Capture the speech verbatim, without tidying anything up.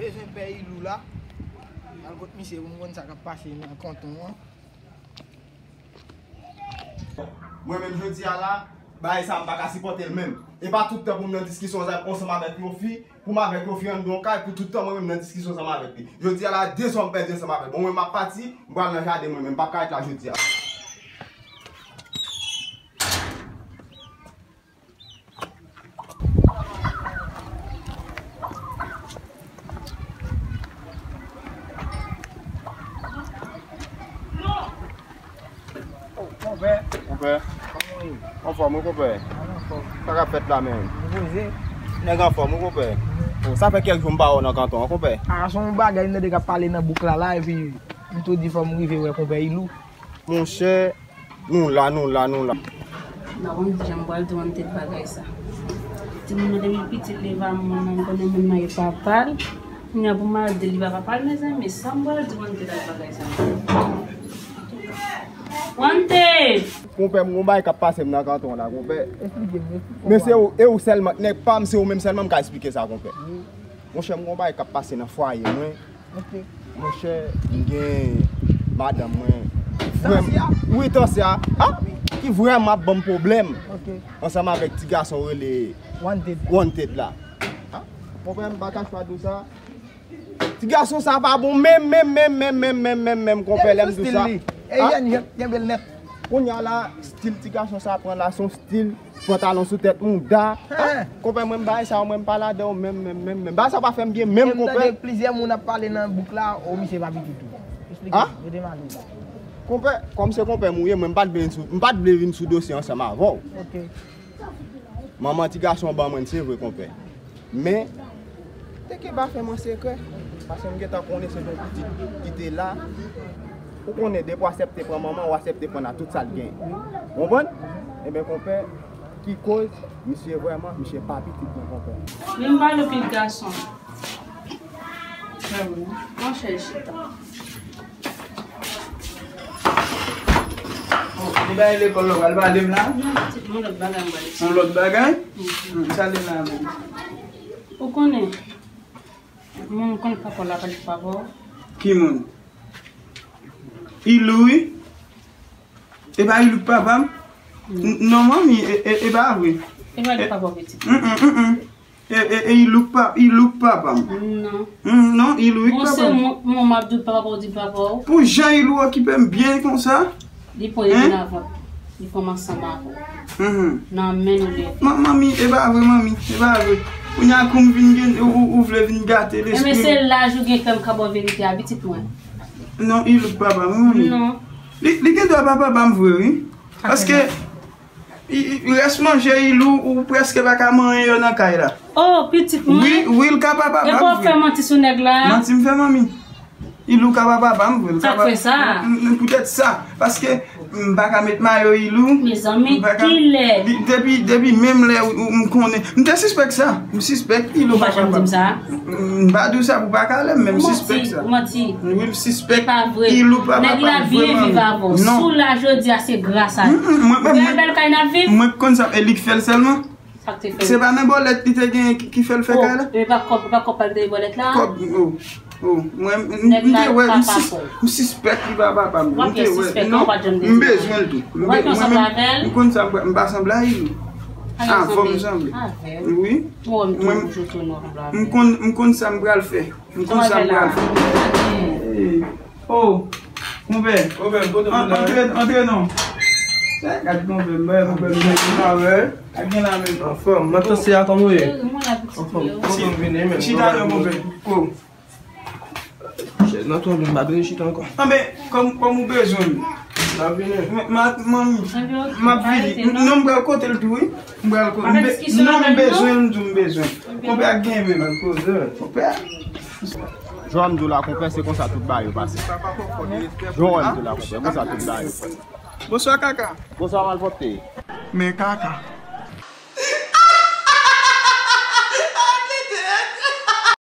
Bezwen pè Ilou la. Al kot misye pou m konn sa k ap pase nan kanton an. Mwen menm jodi a la, bagay sa m pa ka sipòte l menm. E pa tout tan pou m nan diskisyon ansanm avèk yon fi, pou m avèk yon fi anndan yon kay, pou tout tan mwen menm nan diskisyon ansanm avèk li. Jodi a la, de zwa m pèdi ansanm avè l. Bon, mwen m ap pati, m pral nan jaden mwen menm, m p ap ka ret la jodi a. Konpè. Konpè. Anfòm wi konpè. Sa k ap fèt la menm? Nèg anfòm wi konpè. Bon, sa fè kèk jou m pa wè w nan kanton an konpè. A, se yon bagay m tande k ap pale nan bouk la la, epi m tou di fò m rive wè konpè Ilou. Monchè, nou la, nou la, nou la. M pa konn kijan m pral di Wanted bagay sa. Timoun nan depi pitit li pa moun nan, konnen moun nan e papa l. Kounye a pou m al di li pa papa l, mezanmi, sa m pral di Wanted ak bagay sa. Wanted! Konpè, m gon bagay k ap pase m nan kanton an la, konpè. Eksplike m, eksplike m. Men se ou, e ou sèlman, nèg pa m, se ou menm sèlman m ka eksplike sa, konpè. Monchè, m gon bagay k ap pase nan fwaye mwen. Ok. Monchè, m gen madanm mwen. Vrèm-, Tansya? Wi, Tansya. A? Ki vrèman ap ban m pwoblèm. Ok. Ansanm avèk ti gason rele Wanted. Wanted la. A? Konpè, m pa ka chwa di w sa. Ti gason sa pa bon menm, menm, menm, konpè, lè m di w sa. E jèn, jèn, kenbe l nèt. Kounye a la, stil ti gason sa pran la, se yon stil pantalon sou tèt mouda. Konpè, mwen, bagay sa yo, mwen, m pa ladan yo menm, menm, menm, menm. Bagay sa yo pa fè m byen menm, konpè. M tande plizyè moun ap pale nan bouk la, o, misye pa pitit ou. Eksplike m, rete m ale la. Konpè, kòm se konpè m ou ye, mwen, m pa t vle vin sou, m pa t vle vin sou dosye ansanm avè w. Ok. Manman ti gason an ban mwen l, se vre, konpè. Men, teke pa fè m an sekrè, paske m gentan konnen se yon pitit ki te la. Ou konnen, depi w aksepte pran manman, w aksepte pran nan tout sa l gen. Ou konprann? Ebyen, konpè, ki koz, misye vrèman, misye pa pitit mwen, konpè. Men m pa yon pitit gason. Monchè, chita. Li bay lekòl la, pral pale m la? Non, pitit, yon lòt bagay m pral eksplike. Yon lòt bagay? Mhm. Hmm, sa li la menm? Ou konnen, moun konn papa w la pa di papa w. Ki moun? Ilou, wi. E pa Ilou k papa m? Non, manmi, e, e, e pa vre. E pa li papa w, pitit. Mm, mm, mm, mm. E, e, e Ilou k pa, Ilou k papa m. Non. Mm, non, Ilou k papa m. Bon, se mwen, mwen m ap di w papa w, di papa w. Pou jan Ilou okipe m byen konsa. Li pran epi nan vant. Li pran m ansanm avè w. Nan men nou leve. Manmi, e pa vre, manmi, e pa vre. Kounye a kou m vin gen, ou, ou, ou vle vin gate lespri m. Enben, se laj ou gen fè m ka ba w verite a, pitit mwen. Non, Ilou k papa m, wi, manmi. Non. Li, li gen dwa pa papa m vre, wi. Paske I, i, rès manje Ilou, ou prèske pa ka manyen yo nan kay la. Oh, pitit mwen. Wi, wi, l ka pa papa m vre. Epi w ap fè manti sou nèg la. Manti m fè, manmi. Ilou ka pa papa m vre. Sa k fè sa? M, m, poutèt sa. Paske m pa ka met mayo Ilou. Mezanmi, kilè? Depi, depi menm lè ou, ou, m konnen. M te sispèk sa. M sispèk Ilou pa papa m. Ou pa janm di m sa. M pa di w sa pou pa ka lè m, men m sispèk sa. Ou manti, ou manti. Wi, m sispèk. E pa vre. Ilou pa papa m vrèman. Nèg la byen viv avè w. Non. Si w la jodi a, se gras a li. Ou wè bèl kay n ap viv? Mwen k konn sa, e li k fè l sèlman? Sa k te fè l? Se pa nan bòlèt li te gen ki, ki fè l fè kay la? Oh, e pa kòb, e pa kòb pa l te bòlèt la? Kòb, oh, oh. Mwen, m, m te wè, m sis-, m sispèk li pa papa m. M te wè. Non, m bezwen l tou. M be-, mwen menm, m konn sa m pa sanble a Ilou. Avè w m sanble. Wi. Mwen, m konn, m konn sa m pral fè. M konn sa m pral fè. Oh, konpè. Konpè, kote w la? Antre, antre non. Gad konpè, m bay konpè, m bay konpè. Ak gen la menm. Anfòm, mwen panse a kòman w ye? Anfòm. Chita non konpè. Oh. Chèz nan tonbe, m pa bezwen chita ankò. Anben, kòm, kòm ou bezwen m. M ap vini. M, m, manmi, m ap vini. Non, m pral kote l tou, wi. M pral kote l. Non, m bezwen l tou, m bezwen. Konpè a gen menm. Konpè a. Jan m di w la, konpè, se konsa tout bagay yo pase. Jan m di w la, konpè, konsa tout bagay yo pase. Bonswa, kaka. Bonswa, malpwòpte. Men kaka.